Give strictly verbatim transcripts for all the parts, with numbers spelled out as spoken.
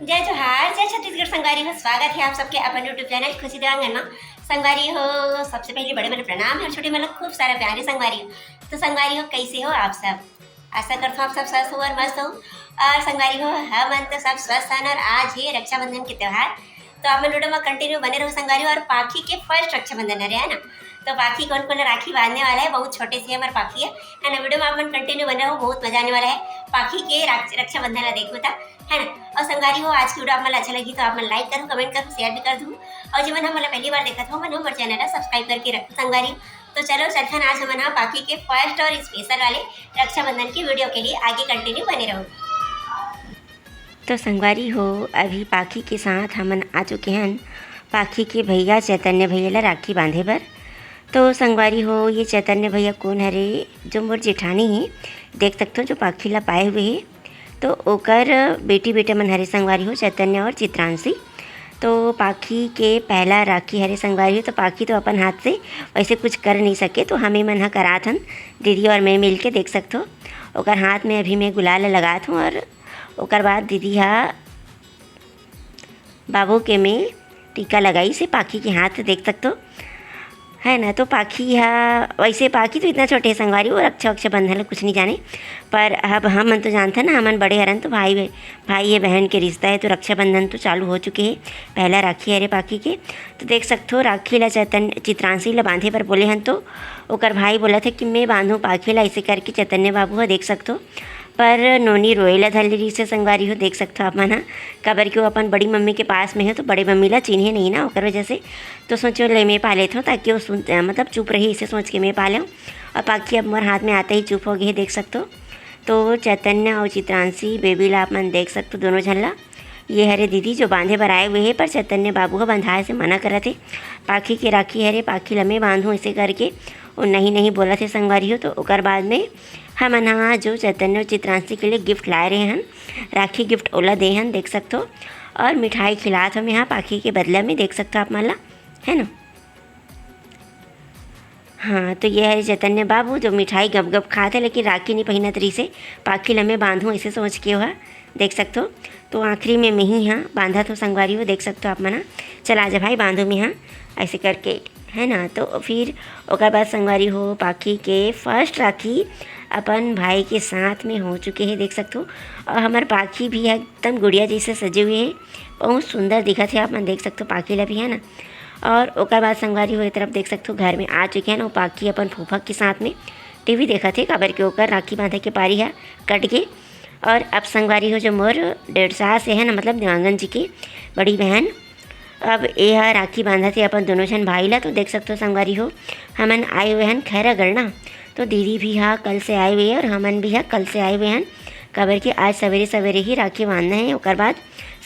जय जोहार, जय छत्तीसगढ़ संगवारी हो। स्वागत है आप सबके अपन YouTube चैनल खुशी देवांगन मा। संगवारी हो, सबसे पहले बड़े मन ला प्रणाम है और छोटे मन ला खूब सारा प्यार है संगवारी हो। तो संगवारी हो, कैसे हो आप सब? आशा करत हो आप सब स्वस्थ हो और मस्त हो। और संगवारी हो, हमन तो सब स्वस्थ हन और आज है रक्षाबंधन के त्योहार, तो आप मन video मा continue बने रहो संगवारी हो। और पाखी के first रक्षाबंधन हरे, है ना? तो पाखी कोन कोन राखी बांधने वाला है, बहुत छोटे से हमारे पाखी है, है ना? Video मा आप मन continue बने रहो, बहुत मजा आने वाला है पाखी के राख-, रक्षाबंधन ला देखो ता, है ना? और संगवारी हो, आज की video आप मन ला अच्छा लगी तो आप मन like करो, comment करो, share भी कर दो। और जेमन हमन ला पहली बार देखत हो, मन हमर channel ला subscribe करके रखो संगवारी। तो चलो चलथन आज हमन हा पाखी के first और special वाले रक्षाबंधन की video के लिए, आगे continue बने रहो। तो संगवारी हो, अभी पाखी के साथ हमन आ चुके हन पाखी के भैया चैतन्य भैया ला राखी बांधे बर। तो संगवारी हो, ये चैतन्य भैया कोन हरे? जो मोर जेठानी है, देख सकते हो, जो पाखी ला पाए हुए है। तो ओकर बेटी बेटे मन हरे संगवारी हो, चैतन्य और चित्रांशी। तो पाखी के पहला राखी हरे संगवारी हो, तो पाखी तो अपन हाथ से वैसे कुछ कर नहीं सके, तो हमें मन ह करात हन, दीदी और मैं मिल के, देख सकते हो। ओकर हाथ में अभी मैं गुलाल लगात हूँ और ओकर बाद दीदी हा बाबू के में टीका लगाइस हे पाखी के हाथ, देख सकत हो, है ना। तो पाखी हा, वैसे पाखी तो इतना छोटे हे संगवारी, वो रक्षा वक्षा बंधन ला कुछ नहीं जाने, पर अब हमन तो जानथन ना, हमन बड़े हरन तो भाई, भाई हे बहन के रिश्ता हे, तो रक्षाबंधन तो चालू हो चुके हे, पहला राखी हरे पाखी के। तो देख सकत हो, राखी ला चैतन्य, चित्रांशी ला बांधे बर बोले हन, तो ओकर भाई बोलत हे कि मैं बांधूं पाखी ला, ऐसे करके चैतन्य बाबू हा, देख सकत हो। पर नोनी रोए ला धर ले रिहिस हे संगवारी हो, देख सकत हो आप मन हा, काबर कि वो अपन बड़ी मम्मी के पास में हे, तो बड़े मम्मी ला चिन्हे नहीं ना, ओकर वजह से। तो सोचो, ले मैं पा लेत हूँ, ताकि वो सुन, मतलब चुप रही, इसे सोच के मैं पा लेव। और पाखी अब मोर हाथ में आते ही चुप हो गई हे, देख सकत हो। तो चैतन्य और चित्रांशी बेबी ला आप मन देख सकत हो, दोनों झन ला। ये हरे दीदी जो बांधे बर आए हुए हे, पर चैतन्य बाबू ह बंधाए से मना करत हे। पाखी के राखी हरे, पाखी ल मैं बांधूं, ऐसे करके वो नहीं नहीं बोलत हे संगवारी हो। तो ओकर बाद में हमन हा जो चैतन्य और चित्रांशी के लिए गिफ्ट लाए रहे हन, राखी गिफ्ट, ओला दे हन, देख सकत हो। और मिठाई खिलात हन यहाँ पाखी के बदला में, देख सकत हो आप मन ला, है ना। हाँ, तो ये हरे चैतन्य बाबू जो मिठाई गप गप खात हे, लेकिन राखी नहीं पहिनत रहिस हे, पाखी ल मैं बांधूं, ऐसे सोच के ओहा, देख सकत हो। तो आखिरी में मैं ही हाँ बांधत हो संगवारी हो, देख सकत हो आप मन हा। चल आजा भाई, बांधूं मैं हाँ, ऐसे करके, है ना। तो फिर ओकर बाद संगवारी हो, पाखी के फर्स्ट राखी अपन भाई के साथ में हो चुके हे, देख सकत हो। और हमर पाखी भी एकदम गुड़िया जैसे सजे हुए हे, बहुत सुंदर दिखत हे, आप मन देख सकत हो पाखी ला भी, है ना। और ओकर बाद संगवारी हो, ये तरफ देख सकत हो, घर में आ चुके हे ना, वो पाखी अपन फूफा के साथ में टीवी देखत हे, काबर के ओकर राखी बांधे के पारी ह कट गे। और अब संगवारी हो, जो मोर डेढ़ सास हे ना, मतलब देवांगन जी के बड़ी बहन, अब ए ह राखी बांधत हे अपन दोनों झन भाई ला। तो देख सकत हो संगवारी हो, हमन आए हुए हन खैरागढ़ ना, तो दीदी भी हा कल से आए हुए हे और हमन भी हा कल से आए हुए हन, काबर कि आज सवेरे सवेरे ही राखी बांधना हे, ओकर बाद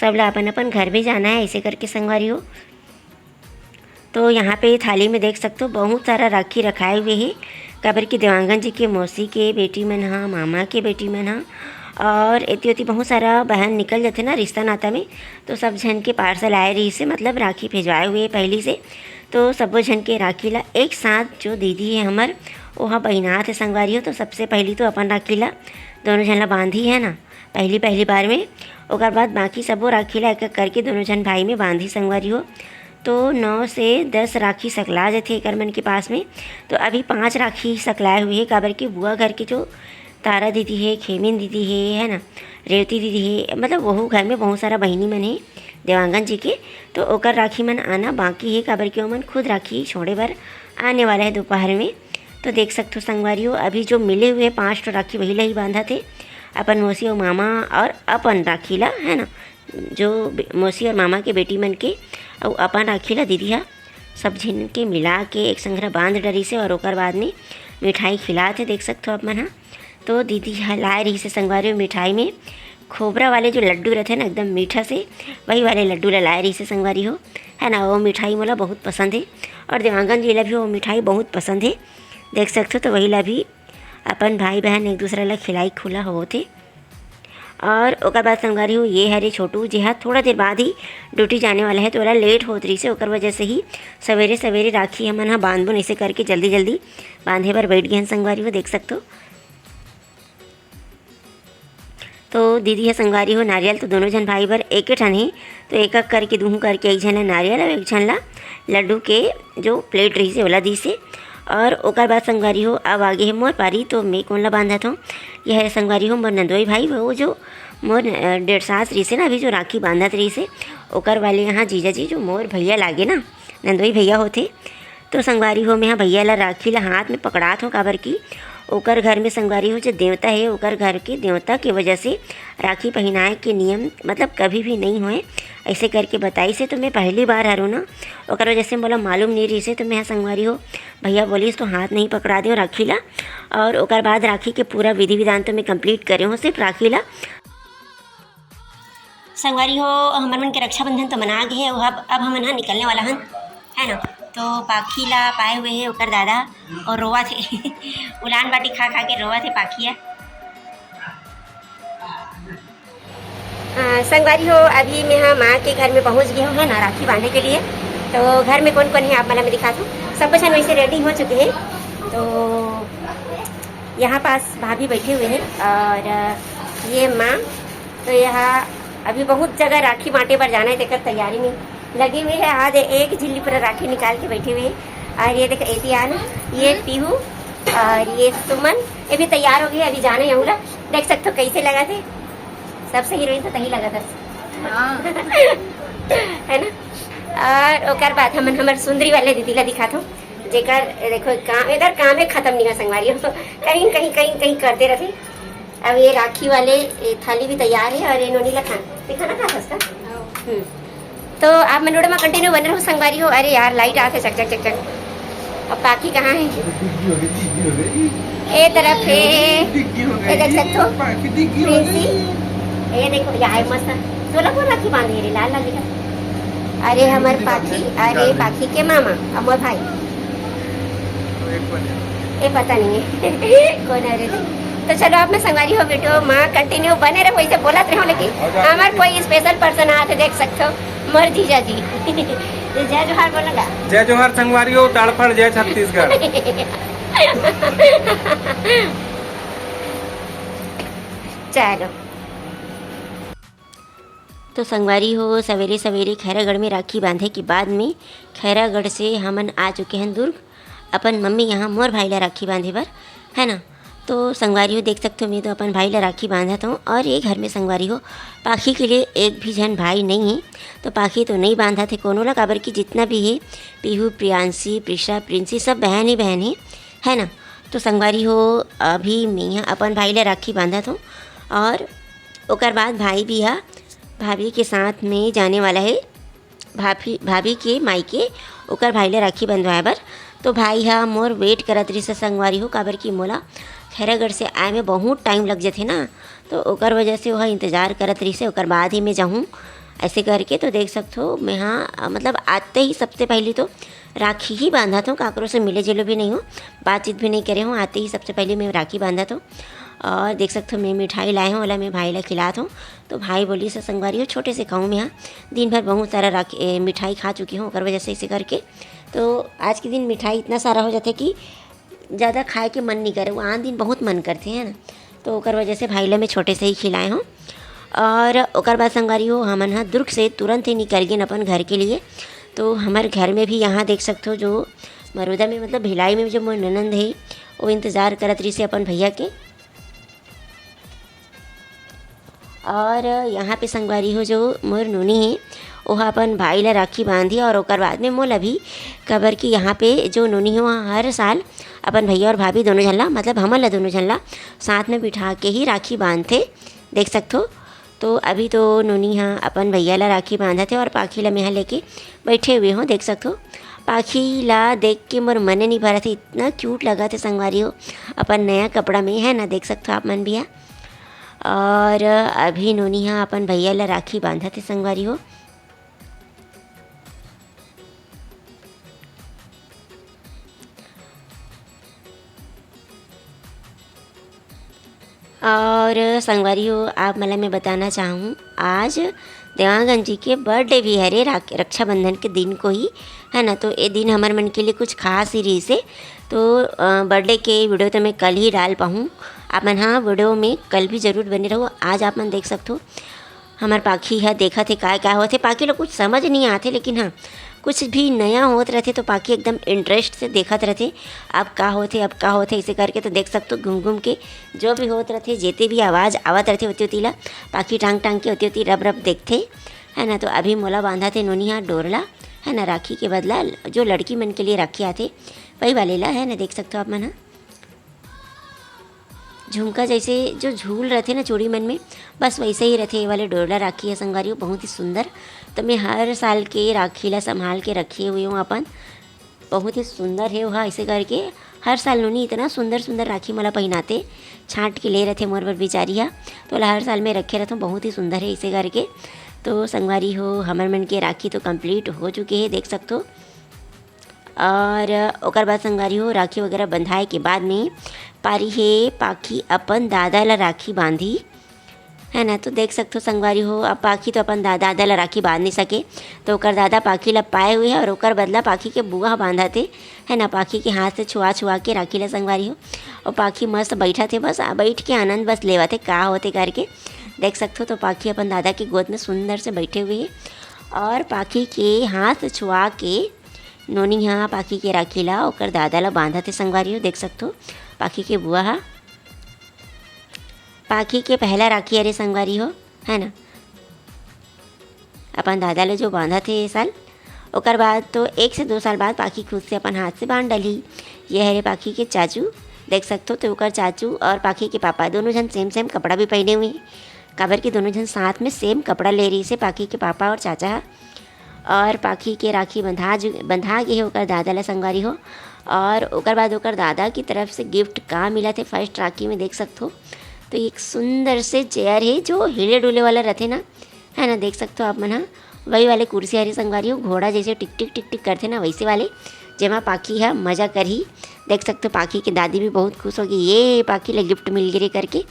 सब ला अपन अपन घर भी जाना हे, ऐसे करके संगवारी हो। तो यहाँ पे थाली में देख सकत हो, बहुत सारा राखी रखाए हुए हे, काबर कि देवांगन जी के मौसी के बेटी मन हा, मामा के बेटी मन हा, और एती ओती बहुत सारा बहन निकल जाथे ना रिश्ता नाता में, तो सब झन के पार्सल आए रहिस हे, मतलब राखी भेजवाए हुए हे पहली से। तो सबो झन के राखी ला एक साथ जो दीदी हे हमर, ओहा पहिनात हे संगवारी हो। तो सबसे पहली तो अपन राखी ला दोनों झन ला बांधी, है ना, पहली पहली बार में। ओकर बाद बाकी सबो राखी ला एक एक करके दोनों झन भाई में बांधी संगवारी हो। तो नौ से दस राखी सकला जथे एकर मन के पास में। तो अभी पांच राखी सकलाए हुए हे, काबर कि बुआ घर के जो तारा दीदी हे, खेमिन दीदी हे, है ना, रेवती दीदी हे, मतलब वहू घर में बहुत सारा बहिनी मन हे देवांगन जी के। तो ओकर राखी मन आना बाकी हे, काबर कि ओमन खुद राखी छोड़े बर आने वाला हे दोपहर में। तो देख सकत हो संगवारी हो, अभी जो मिले हुए पांच ठो राखी, वही ला ही बांधत हे, अपन मौसी और मामा और अपन राखी ला, है ना, जो बे-, मौसी और मामा के बेटी मन के, अउ अपन राखी ला दीदी हा सब झिन के मिला के एक संघरा बांध डरिस हे और ओकर बाद में मिठाई खिलात हे, देख सकत हो आप मन हा। तो दीदी हा लाए रहिस हे संगवारी हो मिठाई में खोबरा वाले जो लड्डू रहिथे ना, एकदम मीठा से, वही वाले लड्डू ला लाए रहिस हे संगवारी हो, है ना। वो मिठाई मोला बहुत पसंद हे और देवांगन जी ला भी वो मिठाई बहुत पसंद हे, देख सकत हो। तो वही ला भी अपन भाई बहन एक दूसरा ला खिलाई खुला होत हे। और ओकर बाद संगवारी हो, ये हरे छोटू, जे हा थोड़ा देर बाद ही ड्यूटी जाने वाला हे, तो ओला लेट होत रहिस हे, ओकर वजह से ही सवेरे सवेरे राखी हमन हा बांधबो, ऐसे करके जल्दी जल्दी बांधे बर बैठ गए हन संगवारी हो, देख सकत हो। तो दीदी ह संगवारी हो, नारियल तो दोनों झन भाई बर एके ठन हे, तो एक एक करके, दूहू करके, एक झन ला नारियल अउ एक झन ला लड्डू के जो प्लेट रहिसे ओला दिसे। और ओकर बाद संगवारी हो, अब आगे हे मोर पारी, तो मैं कोन ला बांधत हूँ। यह है संगवारी हो मोर नंदोई भाई, वो जो मोर, अ, डेढ़ सास रहिसे ना, अभी जो राखी बांधत रहिसे, ओकर वाले यहाँ जीजा जी जो मोर भैया लागे ना, नंदोई भैया होथे। तो संगवारी हो, मैं ह भैया ला राखी ला हाथ में पकड़ात हूँ, काबर कि ओकर घर में संगवारी हो जो देवता है, ओकर घर के देवता के वजह से राखी पहनाए के नियम मतलब कभी भी नहीं होए, ऐसे करके बताइसे। तो मैं पहली बार हरो ना, ओकर वजह से मोला मालूम नहीं रहिसे। तो मैं ह संगवारी हो, भैया बोलिस तो हाथ नहीं पकड़ा दे राखी ला। और ओकर बाद राखी के पूरा विधि विधान तो मैं कंप्लीट करे हूँ, सिर्फ राखी ला। संगवारी हो, हमर मन के रक्षाबंधन तो मना गे हे, अब, अब हमन ह निकलने वाला हन, है ना। तो पाखी ला पाए हुए हे ओकर दादा और रोवत हे। उलान बाटी खा खा के रोवत हे पाखी ह। अ, संगवारी हो, अभी मैं ह माँ के घर में पहुँच गई हूँ, है ना, राखी बांधे के लिए। तो घर में कौन कौन है आप मन ला मैं दिखात हूँ। सब कुछ वैसे रेडी हो चुके हैं। तो यहाँ पास भाभी बैठे हुए हैं और, अ, ये माँ, तो यहाँ अभी बहुत जगह राखी बांटे बर जाना है, तेकर तैयारी में लगे हुए हैं। आज एक झिल्ली पूरा राखी निकाल के बैठे हुए हैं। और ये देखो एतियान, ये पीहू और ये सुमन, ये भी तैयार हो गए, अभी जाना है। यहाँ देख सकते हो कैसे लगा थे, सबसे हीरोइन तो तही लगा था। हाँ। है ना। और ओकर बाद हमन हमर सुंदरी वाले दीदी ला दिखात हूँ, जेकर, देखो, काम, एकर कामे खत्म नहीं हो संगवारी हो, तो कहीं कहीं कहीं कहीं करते रहते। अब ये राखी वाले, ये थाली भी तैयार है और ये नोनी ला खाना, ये खाना खा सकता। हम्म। तो आप मन video में कंटिन्यू बने रहो संगवारी हो। अरे यार, लाइट आत हे, चक चक चक चक। अब पाखी कहाँ है? ए तरफ है। ये देख सकते हो, प्रिंसी। ये देखो, ये आए मस्त। सोलापुर राखी बांधे रे, लाल लाल दिखा। अरे हमर पाखी, अरे पाखी के मामा, अब मोर भाई। ये पता नहीं है कौन है रे। तो चलो, आप मन संगवारी हो, video में कंटिन्यू बने रहो, वैसे बोलत रहो, लेकिन हमार कोई स्पेशल पर्सन आत हे, देख सकते हो, मोर जीजा जी। तो जय जोहार बोलेगा। जय जोहार संगवारी हो, ताड़फाड़ जय छत्तीसगढ़। चलो। तो संगवारी हो, सवेरे सवेरे खैरागढ़ में राखी बांधे के बाद में खैरागढ़ से हमन आ चुके हैं दुर्ग, अपन मम्मी यहाँ मोर भाई ला राखी बांधे बर, है ना। तो संगवारी हो, देख सकते हो, मैं तो अपन भाई ला राखी बांधत हूँ और ये घर में संगवारी हो, पाखी के लिए एक भी झन भाई नहीं है, तो पाखी तो नहीं बांधत हे कोनो ला, काबर कि जितना भी है, पीहू, प्रियांशी, प्रिशा, प्रिंसी, सब बहन ही बहन है, है ना। तो संगवारी हो, अभी मैं यहाँ अपन भाई ला राखी बांधत हूँ और ओकर बाद भाई भी ह भाभी के साथ में जाने वाला है, भाभी, भाभी के मायके ओकर भाई ला राखी बंधवाए बर। तो भाई ह मोर वेट करत रहिस हे संगवारी हो, काबर कि मोला खैरागढ़ से आए में बहुत टाइम लग जथे ना, तो ओकर वजह से ओह इंतजार करत रहिस हे, ओकर बाद ही मैं जाहूँ, ऐसे करके। तो देख सकथो, मैं ह, मतलब, आते ही सबसे पहली तो राखी ही बांधत हूँ, काकरो से मिले जुले भी नहीं हूँ, बातचीत भी नहीं करे हूँ। आते ही सबसे पहले मैं राखी बांधत हूँ और देख सकथो, मैं मिठाई लाए हूँ, ओला मैं भाई ला खिलात हूँ। तो भाई बोलिस हे संगवारी हो, छोटे से खाऊँ मैं, हाँ, दिन भर बहुत सारा राखी, ए, मिठाई खा चुकी हूँ, ओकर वजह से इसे करके। तो आज के दिन मिठाई इतना सारा हो जाथे कि ज़्यादा खाए के मन नहीं करे, वो आन दिन बहुत मन करथे, है ना। तो ओकर वजह से भाई ला मैं छोटे से ही खिलाए हूँ। और ओकर बाद संगवारी हो, हमन ह दुर्ग से तुरंत ही निकल गेन अपन घर के लिए। तो हमर घर में भी यहाँ देख सकथो, जो मरोदा में, मतलब भिलाई में जो मोर ननंद है, वो इंतज़ार करत रहिस हे अपन भैया के। और यहाँ पे संगवारी हो, जो मोर नोनी है, ओह अपन भाई ला राखी बांधी और ओकर बाद में मोला भी, काबर कि यहाँ पे जो नोनी हो, हर साल अपन भैया और भाभी दोनों झन ला, मतलब हमन ला दोनों झन ला साथ में बिठा के ही राखी बांधथे, देख सकथो। तो अभी तो नोनी ह अपन भैया ला राखी बांधत हे और पाखी ला मेहा लेके बैठे हुए हो, देख सकथो। पाखी ला देख के मोर मने नहीं भरत हे, इतना क्यूट लगत हे संगवारी हो, अपन नया कपड़ा में, है ना, देख सकथो आप मन भी ह। और अभी नोनी ह अपन भैया ला राखी बांधत हे संगवारी हो। और संगवारी हो, आप मन ला मैं बताना चाहूँ, आज देवांगन जी के बर्थडे भी हरे, राख-, रक्षाबंधन के दिन को ही, है ना। तो ये दिन हमर मन के लिए कुछ खास ही रहिस हे। तो बर्थडे के वीडियो तो मैं कल ही डाल पाहूँ। आप मन हाँ वीडियो में कल भी जरूर बने रहो। आज आप मन देख सकथो हमर पाखी ह देखत हे काय का होत हे। पाखी ला कुछ समझ नहीं आथे, लेकिन हाँ कुछ भी नया होत रहथे तो पाखी एकदम इंटरेस्ट से देखत रहथे, अब का होत हे, अब का होत हे, ऐसे करके। तो देख सकथो घूम घूम के जो भी होत रहथे, जेते भी आवाज़ आवत रहथे ओती ओती ला पाखी टांग टांग के ओती ओती रब रब देखथे, है ना। तो अभी मोला बांधत हे नोनी हा डोरला, है ना, राखी के बदला जो लड़की मन के लिए राखी आथे वही वाले ला, है ना। देख सकथो आप मन हा झुमका जैसे जो झूल रहथे ना चूड़ी मन में, बस वैसे ही रहथे ये वाले डोरला राखी है संगवारी हो, बहुत ही सुंदर। तो मैं हर साल के राखी ला संभाल के रखे हुए हूँ अपन। बहुत ही सुंदर है वह, ऐसे करके हर साल नोनी इतना सुंदर सुंदर राखी मोला पहनाथे, छांट के ले रहथे मोर बर बिचारी हा। तो ओला हर साल में रखे रहथों, बहुत ही सुंदर है ऐसे करके। तो संगवारी हो, हमर मन के राखी तो कंप्लीट हो चुके हे, देख सकथो। और ओकर बाद संगवारी हो, राखी वगैरह बंधाए के बाद में पारी हे पाखी अपन दादा ला राखी बांधी, है ना। तो देख सकथो संगवारी हो, अब पाखी तो अपन दा-, दादा ला राखी बांध नहीं सके, तो ओकर दादा पाखी ला पाए हुए है और ओकर बदला पाखी के बुआ बांधत हे, है ना। पाखी के हाथ से छुआ छुआ के राखी ला संगवारी हो, और पाखी मस्त बैठत हे, बस आ, बैठ के आनंद बस लेवत हे, का होते करके। देख सकथो तो पाखी अपन दादा के गोद में सुंदर से बैठे हुए है और पाखी के हाथ छुआ के नोनी हा पाखी के राखी ला ओकर दादा ला बांधत हे संगवारी हो। देख सकथो पाखी के बुआ हा पाखी के पहला राखी हरे संगवारी हो, है ना। अपन दादा ले जो बांधत हे ये साल, ओकर बाद तो एक से दो साल बाद पाखी खुद से अपन हाथ से बांध डाली। ये हरे पाखी के चाचू, देख सकथो तो ओकर चाचू और पाखी के पापा दोनों झन सेम सेम कपड़ा भी पहने हुए हैं, काबर कि दोनों झन साथ में सेम कपड़ा ले रहिस हे पाखी के पापा और चाचा हा। और पाखी के राखी बंधा जु-, बंधा गे हे ओकर दादा ला संगवारी हो। और ओकर बाद ओकर दादा की तरफ से गिफ्ट का मिलत हे फर्स्ट राखी में, देख सकथो। तो एक सुंदर से चेयर हे जो हिले डुले वाला रथे ना, है ना, देख सकथो आप मन हा। वही वाले कुर्सी हरे संगवारी हो, घोड़ा जैसे टिक टिक टिक टिक करथे ना, वैसे वाले, जेमा पाखी हा मजा करही। देख सकथो पाखी के दादी भी बहुत खुश होगी, ये पाखी ला गिफ्ट मिल गे रे करके।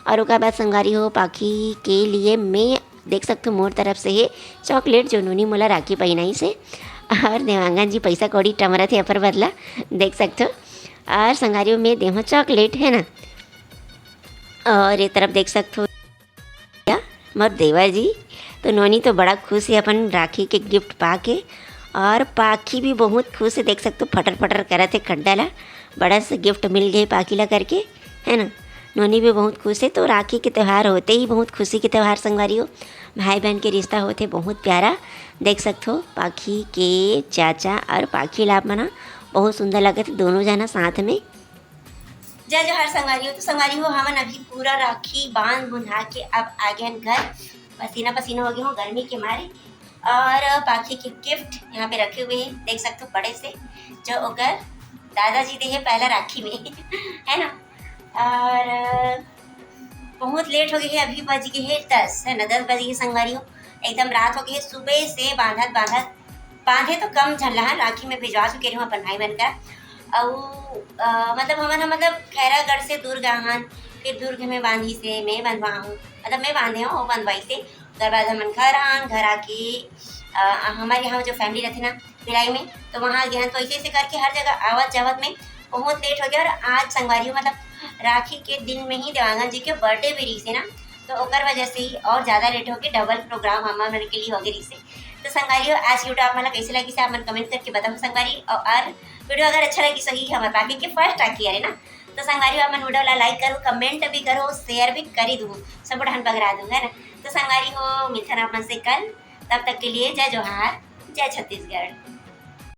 और ओकर बाद संगवारी हो, पाखी के लिए मैं देख सकथो मोर तरफ से हे चॉकलेट, जो नोनी मोला राखी पहिनाइस हे, और देवांगन जी पैसा कौड़ी टमरत हे अपन बदला, देख सकथो। और संगवारी हो, मैं देहूँ चॉकलेट, है ना। और ये तरफ देख सकथो या मोर देवर जी, तो नोनी तो बड़ा खुश हे अपन राखी के गिफ्ट पाके, और पाखी भी बहुत खुश हे, देख सकथो फटर फटर करत हे खड्डा ला, बड़ा से गिफ्ट मिल गे पाखी ला करके, है ना। नोनी भी बहुत खुश हे। तो राखी के त्यौहार होते ही बहुत खुशी के त्यौहार संगवारी हो, भाई बहन के रिश्ता होथे बहुत प्यारा। देख सकथो पाखी के चाचा और पाखी ला आप मन हा बहुत सुंदर लगत हे दोनों जना साथ में। जय जोहार संगवारी हो। तो संगवारी हो, हमन अभी पूरा राखी बांध बुंधा के अब आ गए हन घर, पसीना पसीना हो गए हो गर्मी के मारे। और पाखी के गिफ्ट यहाँ पे रखे हुए हैं, देख सकते हो बड़े से, जो ओकर दादाजी दे है पहला राखी में है ना। और बहुत लेट हो गई है, अभी बज गए है दस, है ना, दस बज गए संगवारी हो, एकदम रात हो गई है। सुबह से बांधत बांधत, बांधे तो कम झन ला, राखी में भिजवा चुके रहे अपन भाई मन करा। अउ अ, मतलब हमन ह, मतलब खैरागढ़ से दुर्ग आहन, फिर दुर्ग में बांधी से मैं बंधवा हूँ, मतलब मैं बांधे हूँ, वो बंधवाई से। ओकर बाद हमन घर आन, घर आके अ, हमारे यहाँ जो फैमिली रहते ना भिलाई में, तो वहाँ गए हन। तो ऐसे ऐसे करके हर जगह आवत जावत में बहुत लेट हो गया। और आज संगवारी हो, मतलब राखी के दिन में ही देवांगन जी के बर्थडे भी रही से ना, तो ओकर वजह से ही और ज़्यादा लेट होके डबल प्रोग्राम हमार मन के लिए हो गए रही से। तो संगवारी हो, आज की वीडियो आप मन ला कैसे लगी से आप मन कमेंट करके बताओ संगवारी। और, और वीडियो अगर अच्छा लगी सही हमारे पाके के फर्स्ट राखी हरे ना, तो संगवारी हो, आप मन वीडियो ला लाइक करो, कमेंट भी करो, शेयर भी करी दू, सब ढन बगरा दू, है ना। तो संगवारी हो, मिलथन आप मन से कल, तब तक के लिए जय जोहार, जय छत्तीसगढ़।